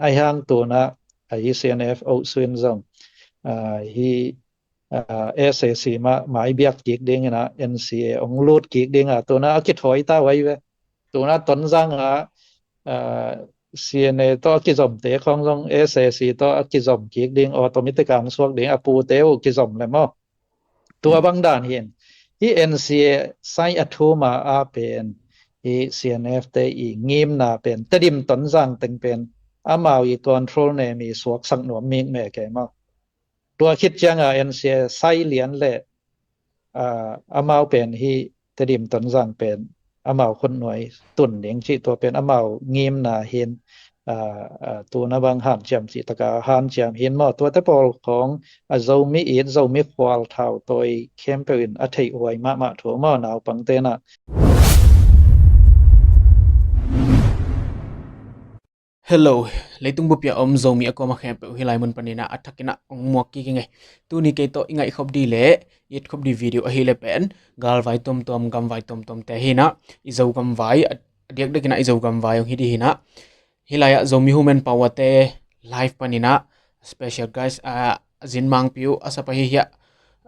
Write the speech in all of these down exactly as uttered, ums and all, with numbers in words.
Ahi hang tuna a hi C N F oh suin zong a hi a, S A C mah mai biak kik dingin a N C A ong lut kik ding a, tuna a kithawi ta uh ahi ve. Tuna Tonzang a, a, C N A tawh a kizomte khong zong S A C tawh a kizom kik ding, automatic ang suak ding, a pute uh kizom le maw. Tua bang dan hin hi N C A sai a thuma a pen hi C N F te i ngimna pen Tedim Tonzang teng pen amau i control ne mi suaksak nuam mik me ke maw. Tua khit cianga N C A sai lian le a, amau pen hi Tedim Tonzang pen amau khutnuai tun ding cih tua pen amau ngimna hin a, a, tuna bang hanciam cih taka hanciam hin maw. Tuate pawl khong a Zomi it, Zomi khual thau tawi khempeuh in a theih huai mahmah thu maw, naupang tena. Hello, leitung bupia om Zomi a kuama khempeuh hi lai mun panina a thakina ong muak kik ing e. Tuni kei tawh i ngaih khop di le i et khop di video ahi le pen galvai tuamtuam, gamvai tuamtuam te hina, i Zogam vai a diakdekina i Zogam vai ong hi di hina. Hi lai a Zomi Human Power te live panina special guest a Zin Mangpiu a sapa hi hia,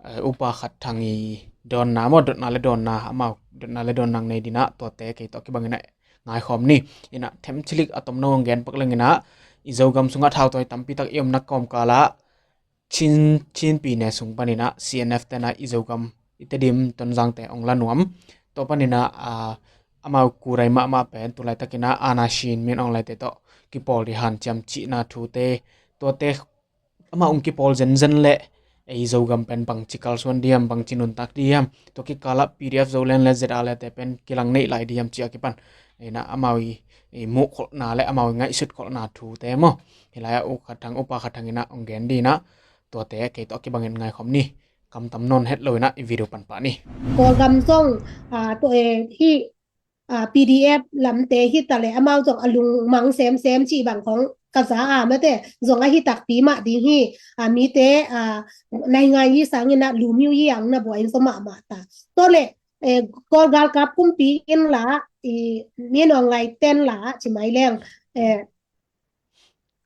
a, Upa Khat Thang i dawnna maw, dotna le dawnna, amau dotna le dawnna nei dina tuate kei tawh kibangina ngaikhawm ni. Ina themthilik a tomno ang gen pak lengina i Zogam sungah thautoi tampi tak i omna kawmkala Chin, Chin pine sung panina C N F tena i Zogam i Tedim Tonzangte ong la nuam. Tua panina a, amau kurai mahmah pen tulai takina ana shin min ong laite tawh kipawl di hanciam cihna thute tuate amau ong kipawl zenzen le ei Zogam pen bangci kalsuan diam, bangci nuntak diam, tua kikala P D F Zoland le Z R le te pen kilang neih lai diam cia kipan ina amau i, i muh kholhna le amau i ngaihsut kholhna thute maw. Hi lai a U Khat Thang, Upa Khat Thang ina ong gen dina tuate kei tawh kibangin ngaikhawm ni. Kamtam non het lo ina i video panpah ni. Kawlgam zong a, tua e hi a, P D F lamte hi ta le amau zong a lungmang semsem cih bang khong ka za a mate zong ahi takpi mah ding hi. A, mite a, naingan yi sangin a lumiu yi ang na buai in so mahmah ta. Tua le e, Kawl galkap kumpi in la i min ong lai ten la ci mai leng e,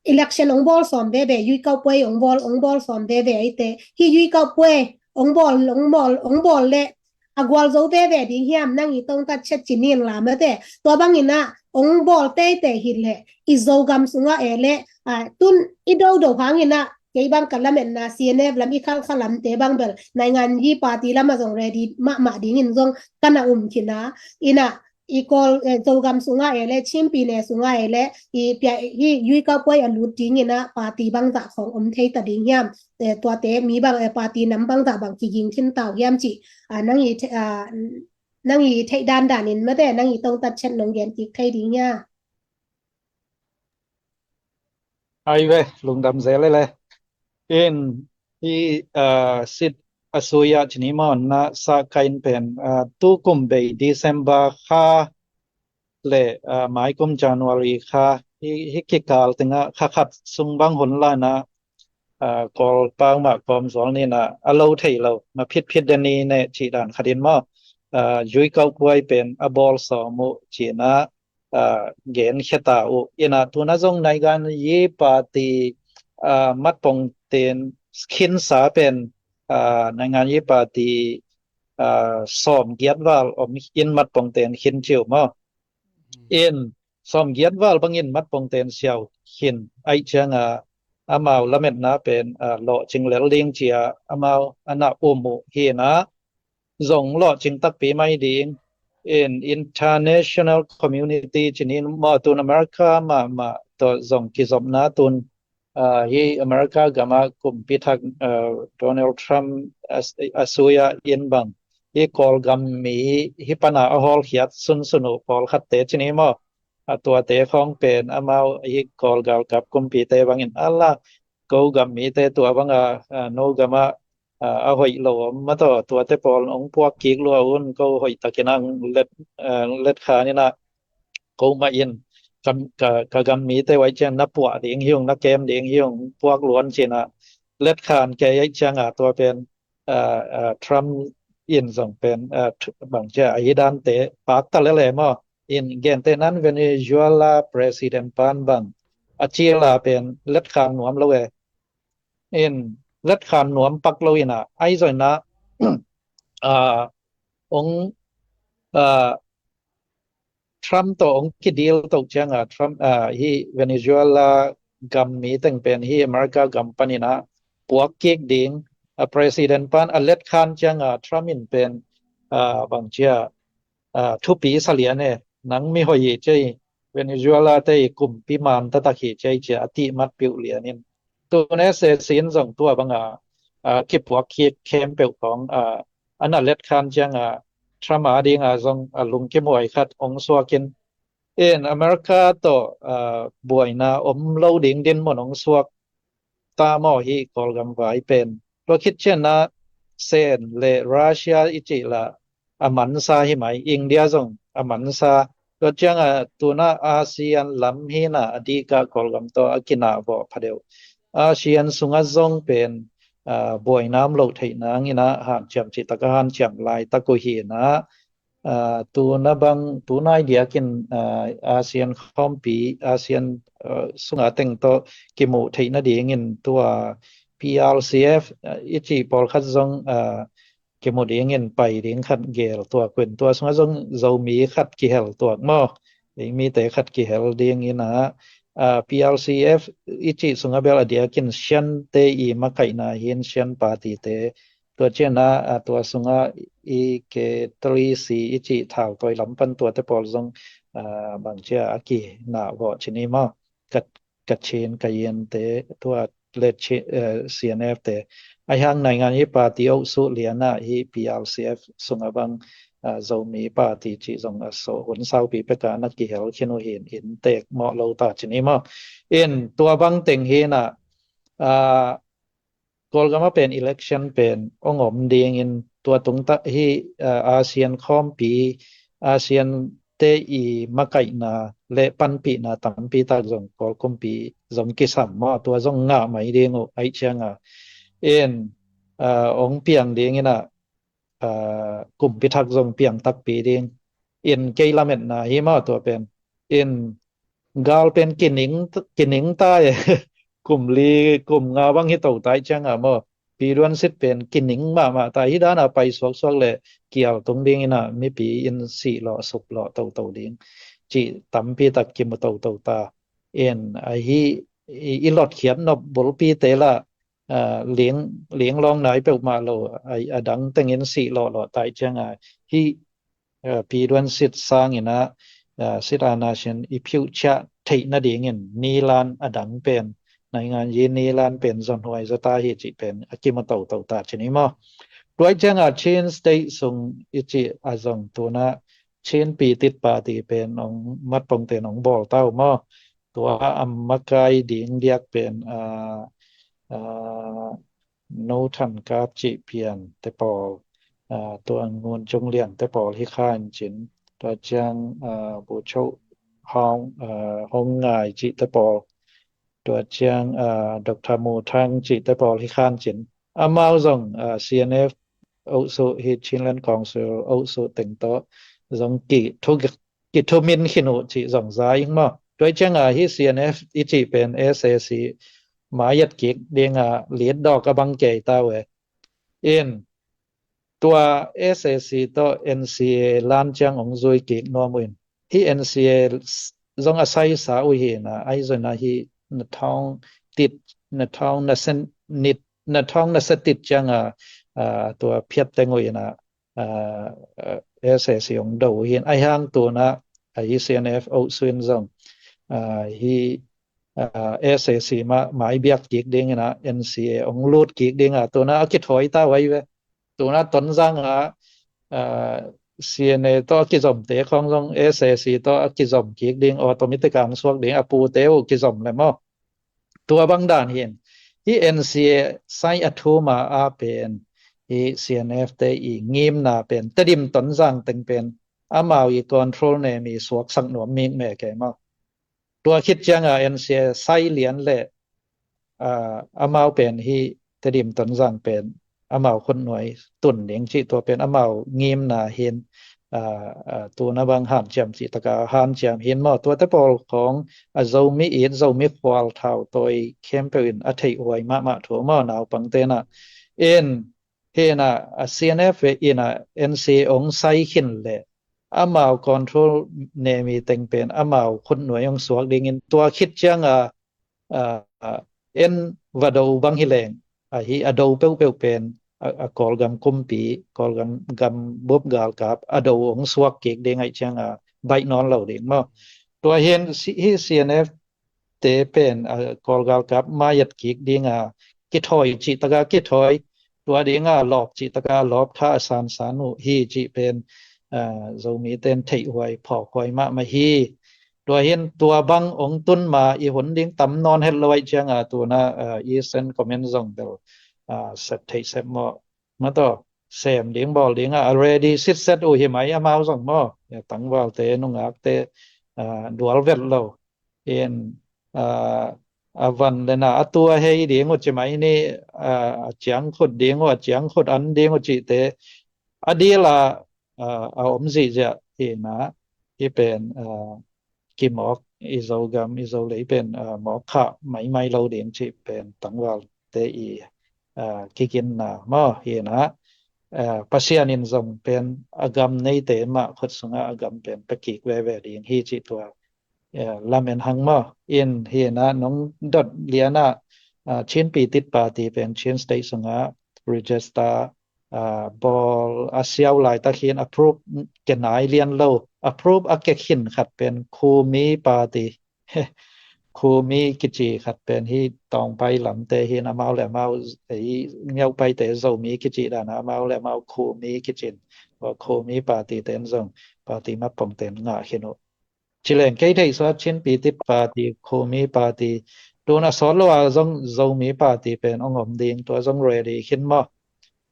election ong bawl sawm veve, yuikau puai ong bawl, ong bawl sawm veve aite hi yuikau puai ong bawl, ong bawl, ong bawl le a gual zo veve ding hiam, nang i tong tat chet ci nin la mate. Tua bangina ong bawl teitei hi le i Zogam sunga e le a, tun i dodo hangina kei bang ka lametna C N F lam i khalkha lamte bang bel naingan yi party lama zong ready mahmah dingin zong kana um kina ina i Kawl e, Zogam sunga e le Chin pine sunga e le i pia hi yuikau puai a lut dingina party bangzah khong om thei ta ding hiam, e, tuate mi bang e, party nam bangzah bang kiging khin tau hiam cih a, nang i the-, a, nang i theih dandanin mate nang i tong tat chet nong gen kik thei ding hia? Ai ve, lungdam zel le le. In hi a, sit a suya cini maw na sa kain pen a, tu kum bei December kha le a, mai kum January kha hi, hi kikal tenga kha khat sung bang hun lana a, Kawl pau mah kawm zual nina a lo thei lo ma phit phit deni ne cih dan khatin maw a, yuikau puai pen a bawl sawm uh cina a, gen kheta uh ina tuna zong naingan yi party a, matpong ten khinsa pen a, naingan yi party a, sawm giat val om in matpong ten khin ciu maw. In sawm giat val bangin matpong ten siau khin ai cianga amau lametna pen a, lawhcing lel ding cia amau ana um uh hina zong lawhcing takpi mai ding. In international community cinin maw tun America mahmah tawh zong kizopna tun a, hi America gama kumpi thak a, Donald Trump a, a suya in bang hi Kawl gam mi hi pana a hawlkhiat sunsun uh pawlkhatte cini maw a, tuate khong pen amau hi Kawl galkap kumpite bangin ala ko gam mite tua banga a, no gama a, a hoih lo om mataw tuate pawl ong puak kik lua un ko hoih takin ang let, a, let khan ina ko ma in ka, ka, ka gam mite wai ciang na puah ding hiung na kem ding hiung puak luan cina let khan ke ai cianga tua pen a, a, Trump in zong pen a, bang cia a hi dante pak ta lele maw. In gente nan Venezuela president pan bang a cila pen letkhan nuam lo e. In letkhan nuam pak lo in a, ahi zongin a, a, ong, a, Trump tawh ong kidil toh ciang a, Trump, a, hi Venezuela gam mi teng pen hi America gam panin a puak kik ding, a, president pan a letkhan ciang a, Trump in pen, a, bang cia, a, thupi sa lian e, nang mi hoih hi cia, Venezuela te i kumpi man taktak hi cia, cia a tihmat piuh lian in. Tun S A C in zong tua bang a, a, kipuak kik khempeuh khong, a, a na letkhan ciang a, Trump a ding a zong a lungkimuai khat ong suak in. In America tawh, a, buaina om lo ding dinmun ong suak ta maw hi Kawlgam vai pen. Tua khit ciang a Sen le Russia i cih la a mansa hi mai, India zong a mansa. Tua ciang a tun a ASEAN lam hi na a dika Kawlgam tawh a kinah vawh pha deuh. ASEAN sungah zong pen, a, buaina om lo theih nang in a hanciam cih tak a hanciam laitak uh hi na, a, tun a bang, tun a i diakin, a, ASEAN khawmpi, ASEAN, a, sunga teng tawh kimuh theih nadingin tua P R C F, a, i cih pawlkhat zong, a, kimu dingin pai ding khat gel tuak uh in, tua sungah zong Zomi khat kihel tuak maw? Ei mite khat kihel dingin a, a, P R C F i cih sungah bel a diakin Shan te i makaihna hi in, Shan party te. Tua ciang a, a, tua sungah i K three C i cih thautawi lam pan tuate pawl zong, a, bang cia a kinah vawh ci ni maw? Ka, Kachin, Kayin te, tua le ci, eh, C N F te. Ahi hang naingan hi party oh suh lian a hi P R C F sungah bang, a, Zomi party cih zong a so hun saupi pek a na kihel khin uh hi in, in tek mawh lo ta ci ni maw? In tua bang teng hi na, a, Kawlgam a pen election pen ong om dingin tua tung ta hi, a, ASEAN khawmpi, ASEAN te i makaihna le panpihna tampi tak zong Kawl kumpi zong kisam maw, tua zong ngah mai ding uh aih ciang a. In, a, ong piang dingin a, a, kumpi thak zong piang takpi ding. In kei lametna hi maw tua pen. In gal pen kining, kining ta e. Kum li, kum nga bang hi to tai ciang a maw. Pi Duan Sit pen kining mahmah ta hi dan a pai suaksuak le kial tung dingin a mipi in sih lawh suk lawh toto ding. Cih tampi tak kimu toto ta. In ahi i, i lotkhiat nop bulpi te la, a, ling, ling lawng nai peuhmah lo, a, a dang tengin sih lawhlawh tai ciang a hi, a, Pi Duan Sit sangin a, a, sit a na sin i phiuhciah theih nadingin nilan a dang pen, naingan yi nilan pen zonhuai zota hi cih pen a kimu toto ta ci ni maw? Tua ciang a Chin State sung i cih a zong tun a Chin Pitit Party pen ong matpong ten ong bawl ta uh maw? Tua a makai ding diak pen, a, a, No Than Kap cih pian te pawl, a, tua Ngun Cung Lian te pawl hi khan cin, tua ciang, a, Bu Cho Hong, a, Hong Ngai cih te pawl, tua ciang, a, Doctor Mu Thang cih te pawl hi khan cin. Amau zong, a, C N F oh suh hi Chinland Council oh suh teng tawh zong ki thu, kithumin khin uh cih zong za ing maw? Tua ciang a hi C N F i cih pen S A C mai et kik ding a lit dawk a bang kei ta uh e. In tua S A C tawh N C A lan ciang ong zui kik nuam uh in. Hi N C A zong a saisa uh hi na, ahi zongin a hi na thawng tit, na thawng na sen nit, na thawng na se tit ciang a, a, tua phiat teng uh in a, a, a, S A C ong do uh hi in. Ahi hang tun a, a hi C N F oh suh in zong, a, hi, a, S A C ma, mai biak kik dingin a, N C A ong lut kik ding a, tun a, a kithawi ta uh ahi ve. Tun a Tonzang a, a, C N A tawh a kizomte khong zong S A C tawh a kizom kik ding, automatic a ong suak ding, a pute uh kizom le maw? Tua bang dan hi in. Hi N C A sai a thum a, a pen hi C N F te i ngimna pen, Tedim Tonzang teng pen amau i control ne mi suaksak nuam mik me kei maw? Tua khit ciang a N C A sai lian le, a, amau pen hi Tedim Tonzang pen amau khutnuai tun ding cih tua pen amau ngimna hi in. a, a, tuna bang hanciam cih taka hanciam hi in maw, tuate pawl khawng a Zomi it, Zomi khual thau tawi khempeuh in a theihhuai mahmah thu maw, naupangte na in, hi na, a, C N F in a N C ong sai khin leh amau control, Nemi teng pen amau khutnuai ong suak dingin, tua khit cianga, a, a, en va do bang hi leng, a, hi a do peuhpeuh pen a, a Kawlgam kumpi, Kawlgam, gam bup galkap a do ong suak kik ding ahih cianga baih nawn lo ding maw. Tua hi in si-, hi C N F te pen, a, Kawl galkap mai-at kik dinga kithawi cih taka kithawi, tua dinga lawp cih taka lawp, tha a sansan uh hi cih pen, a, Zomi ten theihhuai phawkhuai mahmah hi. Tua hi in tua bang ong tun ma i hun ding tam nawn het lo ahih cianga tuna, a, i send comment zong bel, a, sep theih sep mawh, ma tawh sem ding bawl dinga a ready sitset uh hi mai amau zong maw. Tangvalte, nungakte, a, dual vet lo in, a, a van le na a tua hei ding uh ci mai ni, a, a ciangkhut ding uh, a ciangkhut an ding uh cihte a dila, a, a om zihziah hi na, hi pen, a, kimawk, i Zogam, i Zolei pen, a, mawk khah maimai lo ding cih pen tangvalte i, a, kiginna maw hi na, a, Pasian in zong pen a gam neite mah khut sunga a gam pen pia kik veve ding hi cih tua, a, lamen hang maw. In hi na nong dot liana, a, Chin Pitit Party pen Chin State sunga register, a, bawl a siau laitak hin approve ke nai lian lo, approve a ke khin khat pen Khumi Party, Khumi kici khat pen hi Tawngpai lamte hin amau le amau, ei, Myaukpaite Zomi kici dana amau le amau Khumi kicin, Khumi Party ten zong, party mapong ten ngah khin uh. Ci leng kei theih suak Chin Pitit Party, Khumi Party, tun a sawt lo a zong Zomi Party pen ong om ding, tua zong ready khin maw.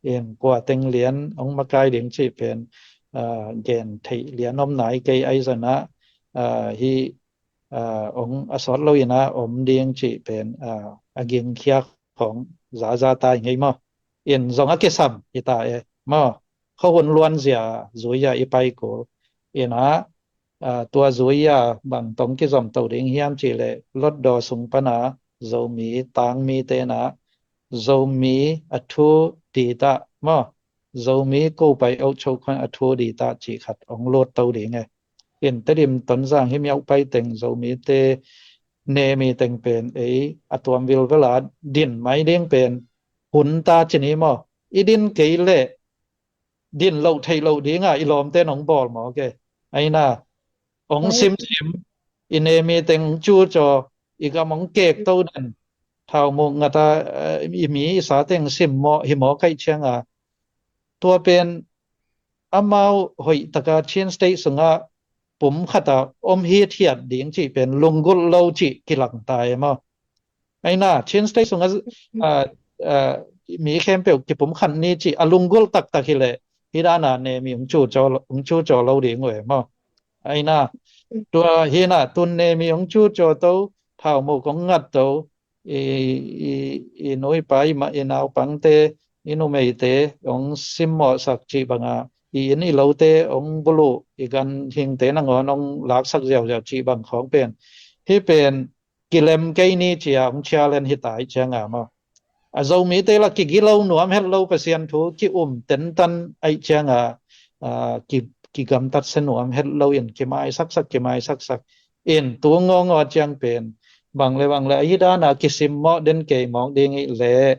In kua teng lian ong makai ding cih pen, a, gen theih lian om nai kei, ahi zongin a, a, hi, a, ong a sawt lo in a om ding cih pen, a, a gingkhiak khong zaza ta i ngei maw. In zong a kisam hi ta e maw. Khuahun luanzia zuia i pai kul. In a, a, tua zuia bang tong kizom to ding hiam cih leh Hlutdaw sung pana Zomi tangmite na Zomi a thu di ta maw. Zomi kopai auh chokhon a thu di ta cih khat ong lut to ding e. In Tedim, Tonzang, hi Myaukpai teng Zomite, Nemi teng pen ei a tuam vilvela din mai ding pen hun ta ci ni maw. I din kei leh din loh theih loh dinga i lawmte nong bawl maw ke. Aina ong simsim, i Nemi teng cucaw, i gam ong kek to den, thau muk ngata, eh, i mi i sa teng sim mawh hi mawk ahih cianga, tua pen amau hoih taka Chin State sunga pum khata om hithiat ding cih pen lunggulh lo cih kilang ta e maw. Aina Chin State sunga, a, a, mi khempeuh kipum khat ni cih a lunggulh taktak hi leh hi dana Nemi ong cucaw lo, ong cucaw lo ding uh e maw. Aina tua hi na tun Nemi ong cucaw to, thau muk ong ngat to, i, i, i nu i pa i ma, i naupangte, i numeite ong simmawhsak cih banga, i inn i lote ong buluh, i ganhingte nangawn ong laksak ziauziau cih bang khawng pen, hih pen kilem kei ni cia ong challenge hi ta ahih cianga maw. A Zomite la kigilo nuam het lo, Pasian thu ki-um tentan ahih cianga, a, ki, kigamtat se nuam het lo in kimaisaksak, kimaisaksak in tu ngawngaw ciang pen bang le bang le ahi dana kisimmawh den kei mawk ding ih leh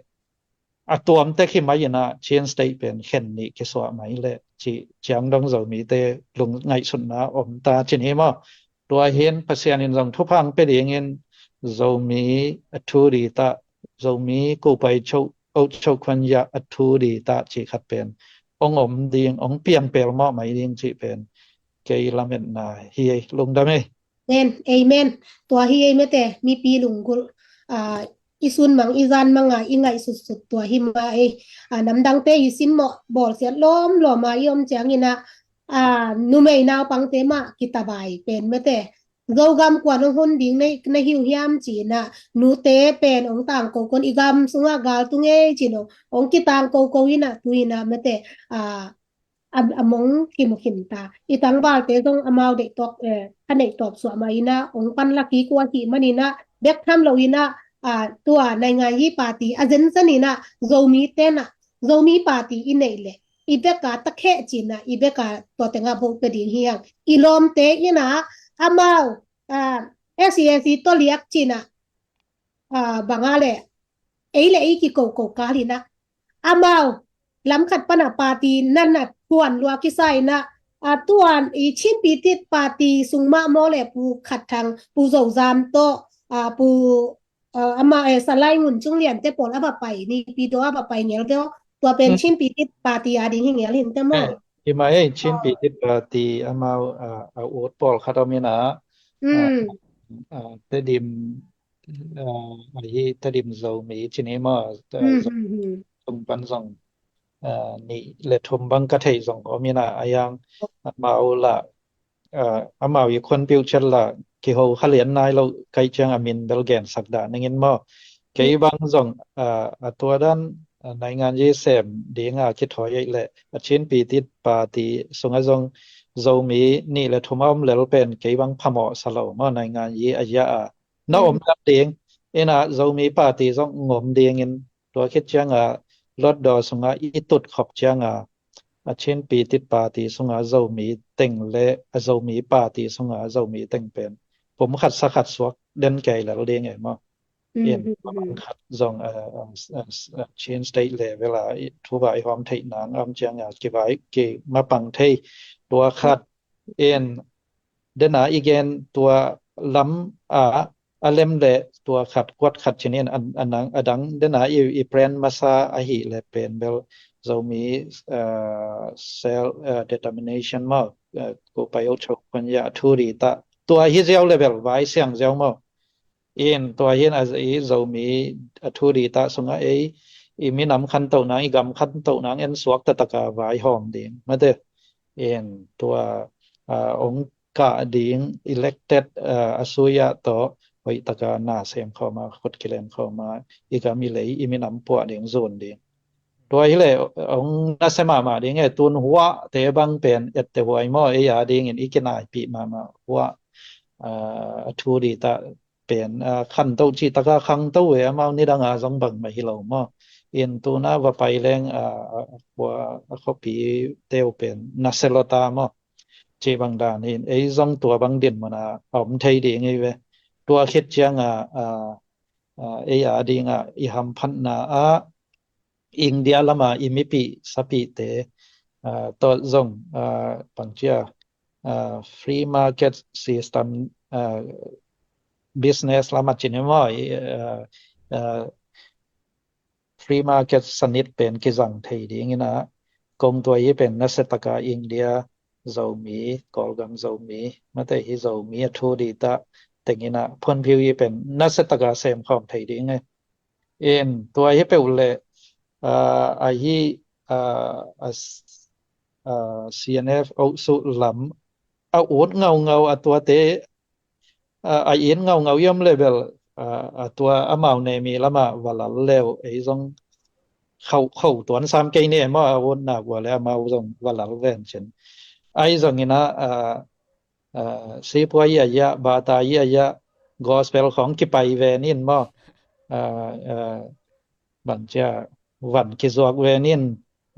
a tuamtek hi mai inah Chin State pen khen nih kisuah mai leh cih ciang dong Zomite lung ngaihsutna om ta ci ni maw. Tua hin Pasian in zong thupha ong pia dingin Zomi a thu di ta, Zomi kopai cho, auh cho khuan ya a thu di ta cih khat pen ong om ding, ong piang pelmawh mai ding cih pen kei lametna hi ei. Lungdam ei. Amen, amen. Tua hi ei mete, mipi lunggulh, a, i sun mang, i zan manga i ngaihsutsut tua hi mah ei. A, namdangte i simmawh bawlsiat lawmlawma i om ciangin ah, a, numei naupangte mah kitavai pen mete. Zogam kuan ong hun ding na, na hi uh hiam ci-in ah, nute pen ong tangko kon, i gam sungah gal tung ei ci-in ong, ong kitangko ko in ah, tu-in ah mete, a, a, a mong kimu khin ta. I tangvalte zong amau deih tawk, eh, a neih tawp suah mah inah, ong pan la kik uh ahih man inah, bek tham lo inah, ah, tua nainganyi party a zenzen inah, Zomi tenah, Zomi party i neih leh, i beka takheh cinah, i beka tua tengah vote pia ding hiang. I lawmte inah, amau, ah, S A C tawh liak cinah, ah, banga le, ei le ei kikoko kal inah, amau lam khat pana party nanat puan lua kisa inah, ah, tuan i Chin Pitit party sung mah maw le Pu Khat Thang, Pu Zo Zam tawh, ah, Pu, ah, ama, eh, Salai Ngun Cung Lian te pawl a va pai, Nipi daw a va pai ngel deuh, tua pen Chin Pitit party a ding hi ngel hin te maw? Eh, i mah ei Chin Pitit party amau, ah, a ut pawl khat om inah, ah, Tedim, ah, ahi Tedim Zomi cini maw, ah, Zo-, tung pan zong, ah, nih le thum bang ka thei zong om inah, a yang amau lah, ah, amau i khuanpiuh ciat lah kiho kha lian nai lo kaih ciang a min bel gensak dah ningin maw. Kei bang zong, ah, a tua dan, ah, nainganyi sem dinga kithawi ei leh a Chin Pitit party sungah zong Zomi nih le thum a om lel pen kei bang phamawh sa lo maw, nainganyi a yah a na om dan ding inah Zomi party zong ngom dingin, tua khit cianga lotdaw sunga i tut khop cianga a Chin Pitit party sunga Zomi teng le a Zomi party sunga Zomi teng pen pum khat sa khat suak den kei lel ding e maw. In khat zong, ah, ah, ah, Chin State level a thu vai hawm theih nang om cianga kivai kimapang thei, tua khat in dena i gen tua lam a a lem le tua khat kuat khat cinin a, a nang, a dang dena i, i plan masa ahih le pen bel Zomi, ah, self, ah, determination maw, ah, ko pai o chok pan ya thu di ta. Tua hi ziau le bel vai siang ziau maw. In tua hin a i Zomi a thu di ta sunga ei i minam khantoh nang, i gam khantoh nang en suak ta taka vai hawm ding. Mate in tua, ah, ong kah ding elected, ah, a suya tawh hoih taka na sem khawma, khut kilem khawma, i gam i lei i minam puah ding zun ding. Tua hi le ong na sem mahmah ding e, tun huah te bang pen ette huai maw, ei a dingin i kinaipih mahmah huah, ah, a thu di ta pen, ah, khantoh cih taka khangto e, amau nidanga zong bangmah hi lo maw. In tuna va pai leng, ah, ah, a khuapi teu pen na se lo ta maw. Cih bang dan in ei zong tua bang din mana a om thei ding ei ve. Tua khit cianga, ah, ah, ei a dinga i hamphatna ah India lama i mipih sapihte, ah, tawh zong, ah, pangcia, ah, free market system, ah, business lama cini maw, i, ah, ah, free market sanit pen kizang thei dingin ah, kong tua hi pen nasetaka India Zomi, Kawlgam Zomi, mate hi Zomi a thu di ta tengin ah phuanphiu hi pen nasetaka sem khawm thei ding e. In tua hi peuh le, ah, a hi, ah, a s-, ah, C N F oh suh lam a ut ngaungau a tuate, ah, a in ngaungau i om le bel, ah, a tua amau nemi lama va lal leu ei zong khau, khau tuan sam kei ne maw, a ut nak ua le amau zong va lal ven cin. Ai zong ina, ah, ah, sipuai ia ia, bata ia ia, gospel khong kipai ven in maw. Ah, ah, bang cia van kizuak ven in,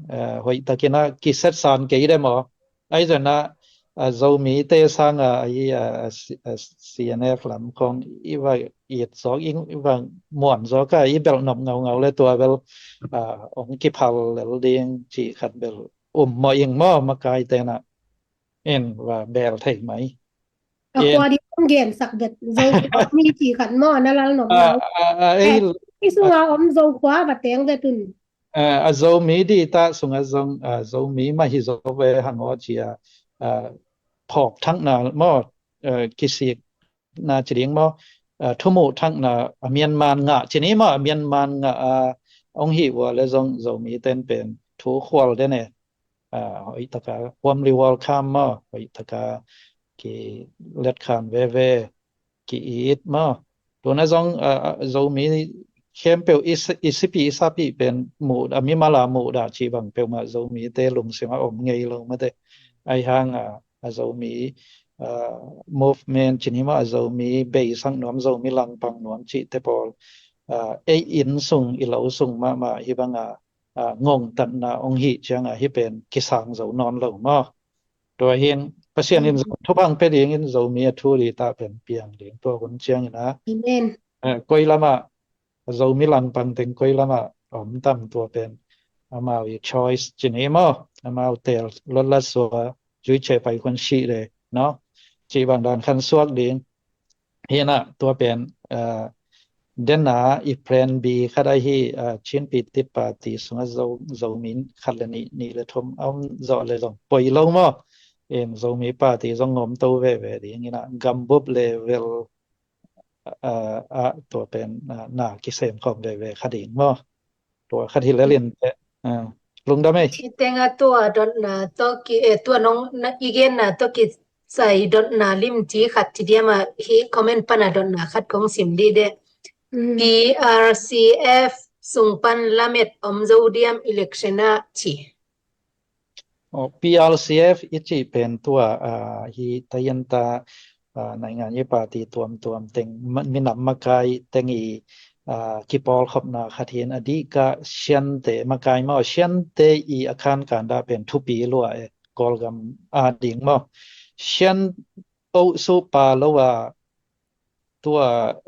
ah, hoih takin a kiset san kei de maw. Ai zong a, ah, Zomi te sanga, ah, i, ah, ah, C-, ah, C N F lam khong i va it zawk, i va muan zawk a, i belh nop ngaungau le tua bel, ah, ong kiphal lel ding cih khat bel um maw ing maw makai tena. In va bel thei mai. A kua di ong gen sak vet Zokhua mi ci khat maw na lal nop ngau. A, a, a, ei, i sunga om Zokhua va teng vet un. A, a Zomi di ta sunga zong, a, Zomi mah hi zo ve hang aw cia, a, phawk thakna maw, a, kisik na ci ding maw, a, thumuh thakna a Myanmar ngah ci ni maw, a Myanmar ngah a ong hi ua le zong Zomi ten pen thu khual den e. A, hoih taka warmly welcome maw, hoih taka ki letkhan veve, ki it maw. Tuna zong, a, a, Zomi khempeuh i si- i sipi i sapi pen muh a mimal a muh dah cih bang peuhmah Zomite lungsim a om ngei lo mate. Ahi hang a, a Zomi a, movement cih ni maw, a Zomi beisak nuam, Zomi langpang nuam cihte pawl a, ei inn sung i lo sung mahmah hi bang a, a, ngongtatna ong hih ciang a, hih pen kisang zo nawn lo maw. Tua hin Pasian in Zom thupha pia dingin Zomi a thu dita pen piang ding tua hun ciangin a, Amen. a, koi lamah Zomi langpang teng koi lamah om tam tua pen amau i choice cih ni maw, amau tel lotlat sua zui che pai khun sih le no, cih bang dan khan suak ding. Hi na tua pen a, den a i plan B khat ahi a, Chin Pyitthip Party sungah Zo, Zomi khat le nih, nih le thum a om zawh le zong poi lo maw. In Zomi party zong ngom to veve ding in a, gambup level a, a, tua pen a, na kisem khawm veve kha ding maw. Tua khat hi lel in teh a, lungdam ei. Ci teng a tua dotna tawh ki, eh, tua nong na, i genna tawh kisai dotna limci khat ci diam a, hih comment pan a dotna khat kong sim dih deh. Mm. P R C F sung pan lamet om zo diam election ah ci. Aw, P R C F i cih pen tua a, hih taiyinta a, naingan i party tuamtuam teng ma- minam makai teng i a, kipawlkhopna khat hi in, a dih kah Siante makai maw, Siante i a khankan dah pen thupi lua e, Kawlgam a ding maw. Sian oh suh pa lo a, tua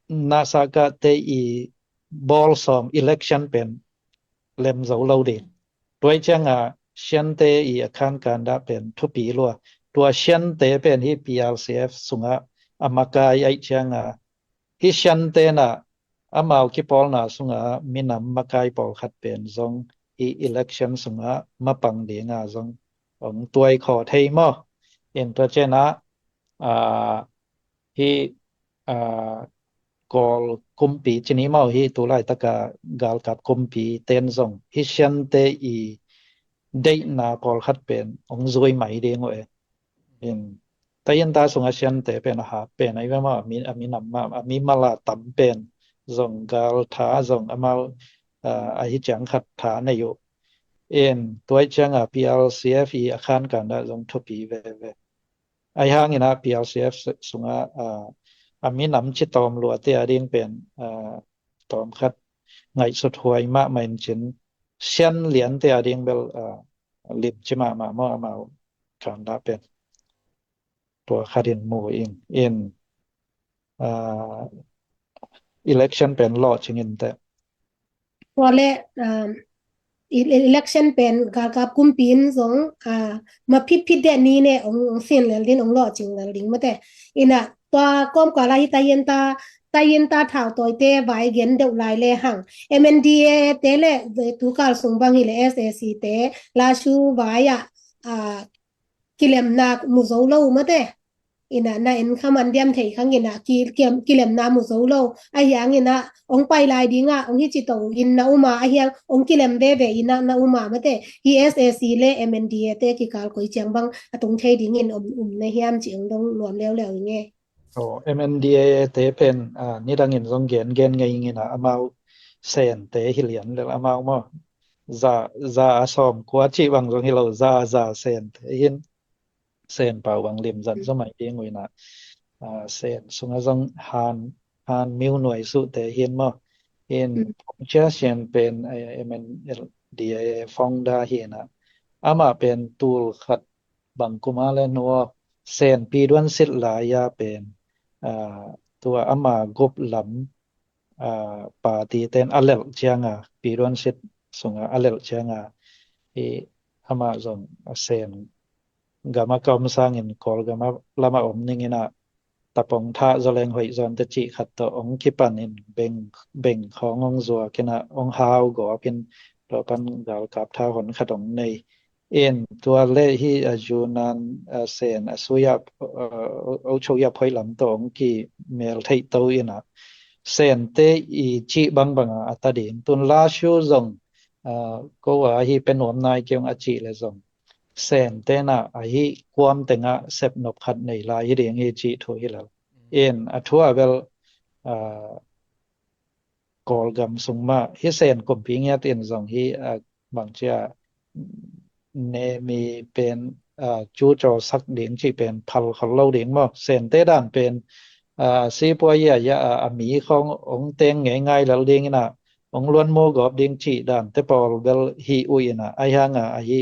nasa kah te i bawl sawm election pen lem zo lo ding. Tua ciang a Siante i a khankan dah pen thupi lua. Tua Siante pen hih P R C F sungah a makai aih ciang a, hih Siante na amau kipawlna sungah minam makai pawlkhat pen zong hih election sungah mapang ding a zong ong tuai khaw thei maw. In tua ciang a, a, hih a, Kawl kumpi ci ni maw, hih tu laitak a galkap kumpi ten zong hih Siante i deihna pawlkhat pen ong zui mai ding uh e. In taiyinta sungah Siante pen a hat pen ahi ve maw, a mi, a minam mah, a mimal a tam pen zong gal tha zong amau a, ahi ciang khat tha nei uh. In tua ciang a P R C F i a khankan dah zong thupi veve. Ahi hangin a P R C F sungah a, a minam ci tawm luate a ding pen a, tawm khat ngaihsut huai mahmah in cin, Sian liante a ding bel a, lim ci mahmah maw amau kan dah pen. Tua khat in mu in, in a, election pen lawhcing in teh. Tua le um, e- e- election pen galkap kumpi in zong a, ma phitphit deh ni ne ong, ong sin lel din ong lawhcing lel ding mate. In a tua kawmkal a hih taiyinta, taiyinta thautawite vai gen deuh lai le hang M N D A te le tukal sung bang hi le S A C te lasu vai a, a kilemna mu zo lo mate. In a na en kha man diam thei khang in a ki, ki, kilemna mu zo lo. Ahi hangin a ong pai lai ding a ong hi ci to in na um a, ahi hang ong kilem veve in a na um a mate. Hih S A C le M N D A te kikal koi ciang bang a tung thei dingin um, um na hiam ci ong dong nuam leuleu ing e. Aw, M N D A te pen a, nidangin zong gen gen ngei ing in a, amau Sente hi lian lel amau maw. Za, za a sawm kua cih bang zong hi lo, za, za Sente hin. Sen pau bang lim zat zaw mai ding uh in a, a, Sen sungah zong Han, Han miu nuai suhte hin maw. In Pong Chia Sian pen a, M N D A founder hi in a, amah pen tul khat bang kum a le nuak Sen piduan sit lai a pen a, tua ama gup lam a, party ten a lelh ciang a, piduan sit sungah a lelh ciang a, i amah zong a Sen gam a ka om sangin Kawl gam a lam a om ning in a, tapong thah zaw leng hoih zaw ing te cih khat tawh ong kipan in beng, beng khawng ong zuak in a, ong hau gawp in tua pan galkap tha hon khat ong nei. In tua le hih a Yunnan a Sen a sui a, a, ochok i a phoih lam tawh ong kimel theih to in a, Sente i cih bangbang a a ta ding. Tun lashu zong a, ko a hih pe nuam nai kei ung a cih le zong Sente na a hih kuam tengah sepnop khat nei lai hi ding hi cih thu hi lo. In a thu a bel a, Pawlgam sung mah hi. Sen kumpi ngiat in zong hi, a, bangcia Nemi pen, a, cucaw sak ding cih pen phal khol lo ding maw. Sente dan pen, a, sipuai a, a, a mi khong ong teng ngeingai lel ding ina, ong luan mu gawp ding cih dan te pawl bel hi uh ina, ahi hanga ahi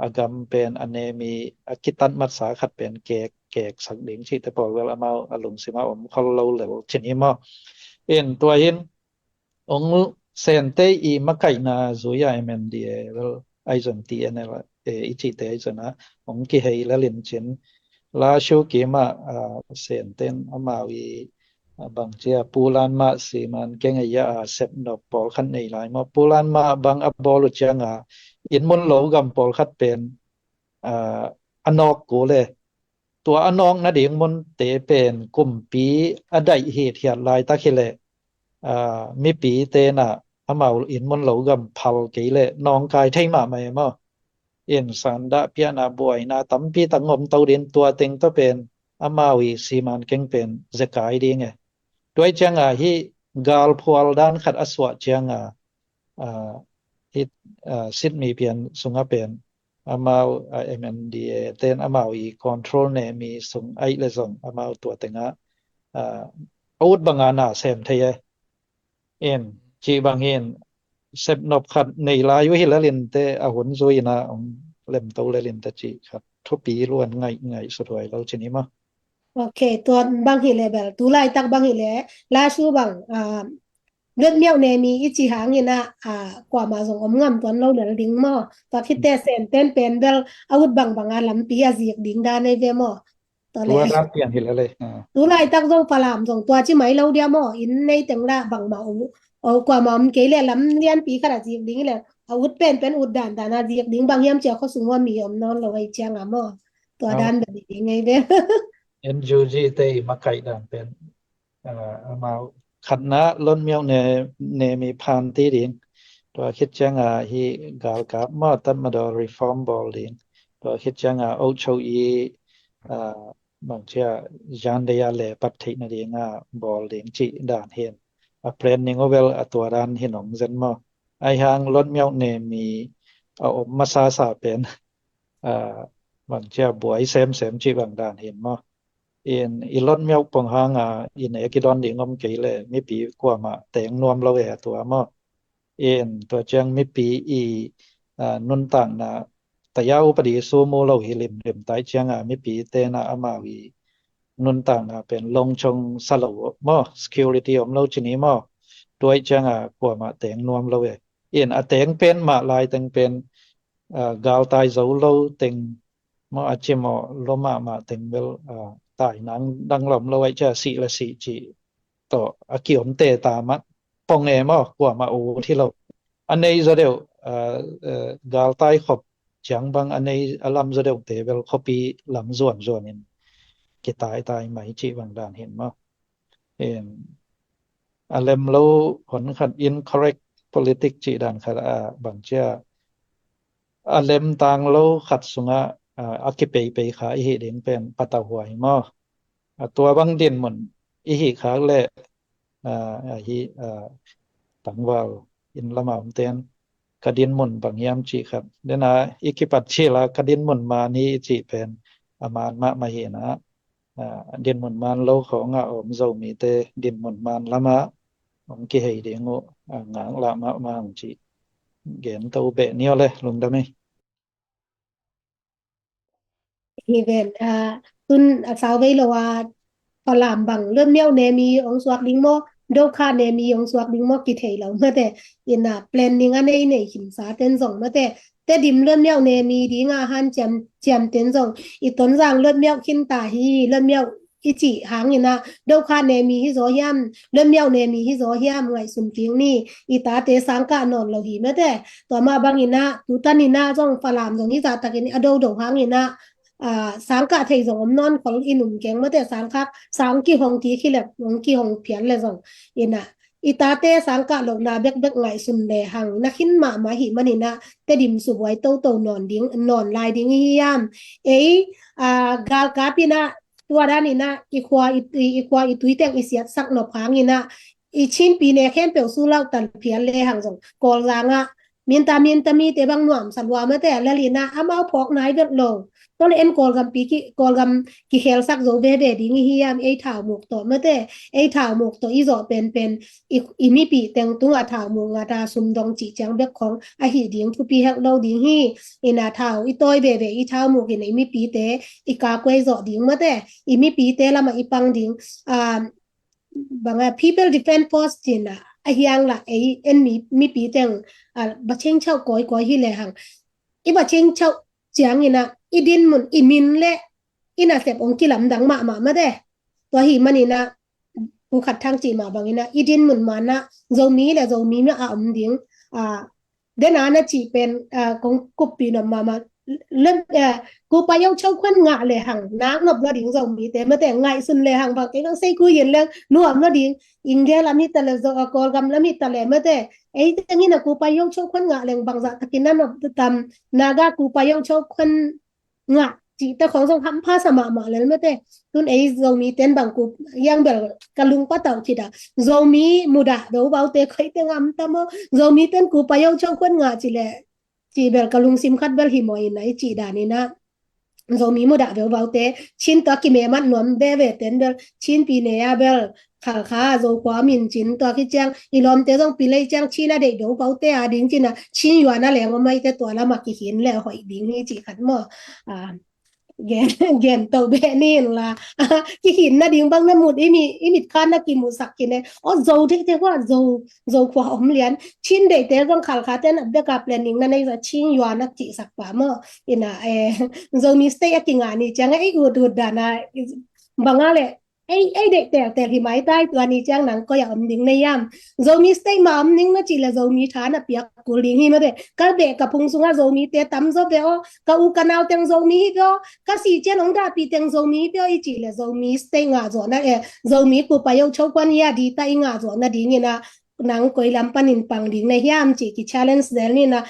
a gam pen a Nemi a kitat matsa khat pen kek, kek sak ding cih te pawl bel amau a lungsim a om khol lo lel cin hi maw. In tua hin ong Sente i makaihna zui a M N D A bel aizon T N L A i cihte aizon a ong kihei lel in cin. Lashu kima, a, Senten amau i, a, bangcia Pulan mah siman keng a, a, sepnop pawlkhat nei lai maw. Pulan mah bang a bawl uh cianga inn mun lo gam pawlkhat pen, a, a nawk kul e. Tua a nawk nading munte pen kumpi a daih hithiat laitak hileh, a, mipi tena amau inn mun lo gam phal kei leh nawngkai thei mahmah e maw. In sandah piahna buaina tampi tak ngom to din tua teng tawh pen amau i siman keng pen zekai ding e. Tuai cianga hi galphual dan khat a suah cianga, a, hi, a, sitmi pian sunga pen amau, a, M N D A ten amau i control Nemi sung aih le zong amau tua tenga, a, a ut banga na sem thei e. In cih bang hin sepnop khat nei lai uh hi lel in te a hun zui ina ong lemto lel in te cih khat thupi luan ngaih ngaih suthuai lo cin hi maw. Ok, tua bang hi le bel tu laitak bang hi le Lashu bang, a, Lotmiauh Nemi i ci hangin a, a, kuamah zong om ngam tuan lo lel ding maw. Tua khit teh Senten pen bel a ut bangbang a lampi a zik ding dan ei ve maw. Tua le. Tua dan pian hi le le. A. Tu laitak zong Falam zong tua ci mai lo dia maw. Inn nei teng la bangmah u, o kuamah om kei le lam lianpi khat a zik ding le. A ut pen pen ut dan dan a zik ding bang hiam cia khuasung ua mi om nawn lo ei cianga maw. Tua dan bel hi ding ei ve. N U G te i makaih dan pen, a, amau khatna Lotmiauh Ne, Nemi phan ti ding. Tua khit cianga hi galkap maw, tatmadaw reform bawl ding. Tua khit cianga ocho i, a, bangcia zan dei a le pat theih nadinga bawl ding cih dan hin a planning uh bel a tua dan hin ong zen maw. Ahi hang Lotmiauh Nemi a om masasa pen, a, bangcia buai semsem cih bang dan hin maw. In i Lotmiauh pong hanga i nek i dawn ding om kei le mipi kuamah teng nuam lo e a tua maw. In tua ciang mipi i, a, nuntakna taya upadi sumu lo hi limlim tai cianga mipi tena amau i nuntakna pen longcong sa lo maw, security om lo cin hi maw. Tuai cianga kuamah teng nuam lo e. In a teng pen mah lai teng pen, a, galtai zo lo teng maw, a cimawh lo mahmah teng bel, a, tainang dang lom lo aih cia sih le sih cih tawh a kiom te ta mah pong e maw, kuamah ut hi lo. A nei zaw deuh, a, a, galtai khop ciang bang a nei a lam zaw deuh te bel khuapi lam zuanzuan in kitaitai mai cih bang dan hin maw. Em, a lem lo hon khat incorrect politic cih dan khat a bangcia a lemtang lo khat sungah, a, a kipeipei kha i hih ding pen patauhuai maw. A tua bang dinmun i hih khak le, a, a hih, a, tangval inn lama omten ka dinmun bang hiam cih khat. Dena i kipat cila ka dinmun man hi i cih pen a man mahmah hi na. A, dinmun man lo khawngah a om Zomite dinmun man lamah hong kihei ding uh, a, ngaklah mahmah hong cih gen to beh ni aw le, lungdam hi. Hi ven, a, tun a sau vei lo a, Falam bang Lotmiauh Nemi hong suak ding maw, Dokha Nemi hong suak ding maw kithei lo mate, ina planning a nei nei khinsa ten zong mate, Tedim Lotmiauh Nemi dinga hanciam, ciam ten zong i Tonzang Lotmiauh khinta hi, Lotmiauh i cih hangina, Dokha Nemi hi zaw hiam, Lotmiauh Nemi hi zaw hiam ngaihsun kik ni, i tate sangkah nawn lo hi mate. Tua mah bangina, tutanina zong Falam zong hi zahtakin a dodo hangina, a, sangkah thei zong om nawn khol in um keng mate, sangkhak, sang kihong kik hi le, hong kihong phial le zong. Ina, i tate sangkah lohna bekbek ngaihsun le hang na khin mahmah hi manina, Tedim subuai toto nawn ding, nawn lai ding hi hiam. Ei, a, galkapina, tua danina, i khua i, i, i khua i tuiteng i siatsak nop hangina, i Chinpi ne khempeuh sulauh tal phial le hang zong Kawlzang ah minta minta mite bang nuam sa lua mate, a lel ina amau phawk nai vet lo. Tua le en Kawlgam pi ki, Kawlgam kikhelsak zo veve ding i hiam, ei thau muk tawh mate, ei thau muk tawh i zawh penpen i, i mipi teng tungah thau muk ngat a sum dong cih ciang bek khong ahi ding thupi helh lo ding hi. Ina thau i tawi veve i thau muk ina i mipite i kakuai zawh ding mate, i mipite lamah i pang ding. Banga People Defense Force cina a hiang la ei en mi, mipi teng a bacheng chau koi koi hi le hang i bacheng chau ciang ina i din mun i min le ina sep ong kilam dang mahmah mate. Tua hi manina Pu Khat Thang cih mah bangina i din mun mana Zomi le Zomi mah a om ding. A dena na cih pen kong kuppi nop mahmah. Kupa Yo Chau Khuan ngah le hang nak nop lo ding Zomite mate, ngaihsun le hang bang kei bang sei ku yin leng nuam lo ding. India lam hi ta le, Kawlgam lam hi ta le mate, ei tengin a Kupa Yo Chau Khuan ngah leng bangzah takin na nop tam. Naga Kupa Yo Chau Khuan ngah cihte khong zong hampha sa mahmah lel mate. Tun ei Zomi ten bang kup yang bel ka lung patauh khit a, Zomi mudah dobaute khoite ngam tamo, Zomi ten Kupa Yo Chau Khuan ngah cih le cih bel ka lungsim khat bel hi maw ina i cih dan ina Zomi mudah veuvaute Chin tua kimemat nuam veve ten bel Chinpi ne a bel Khalkha Zokhua min Chin tua khi ciang i lawmte zong pilei ciang Chin a deih veuvaute a ding cina Chin yuan a leng om aite tua lama kikhin le hoih ding hi cih khat maw. Gen, gen to be ni la kikhin na ding bang na mut i mi, i mit khan na kimusak kine. O Zo deihte hua Zo, Zokhua om lian Chin deihte zong Khalkha ten a beka planning na nei za Chin yuan a cihsak pa maw. Ina Zomi state a kinga ni ciang ei ut ut dana banga le ei, ei deih teltel hi maitai tua ni ciang nang koi a om ding na hiam. Zomi state ma om ding na cih le Zomi tha na piak kul ding hi mate. Ka beh ka phung sunga Zomite tam zo ve aw, ka u ka nau teng Zomi hi ve aw, ka si cian ong dahpi teng Zomi hi ve aw i cih le Zomi state ngah zawhna e, Zomi Kupa Yo Chau Khuan hi a di ta i ngah zawhna dingina nang koi lam panin pang ding na hiam cih ki challenge zel nina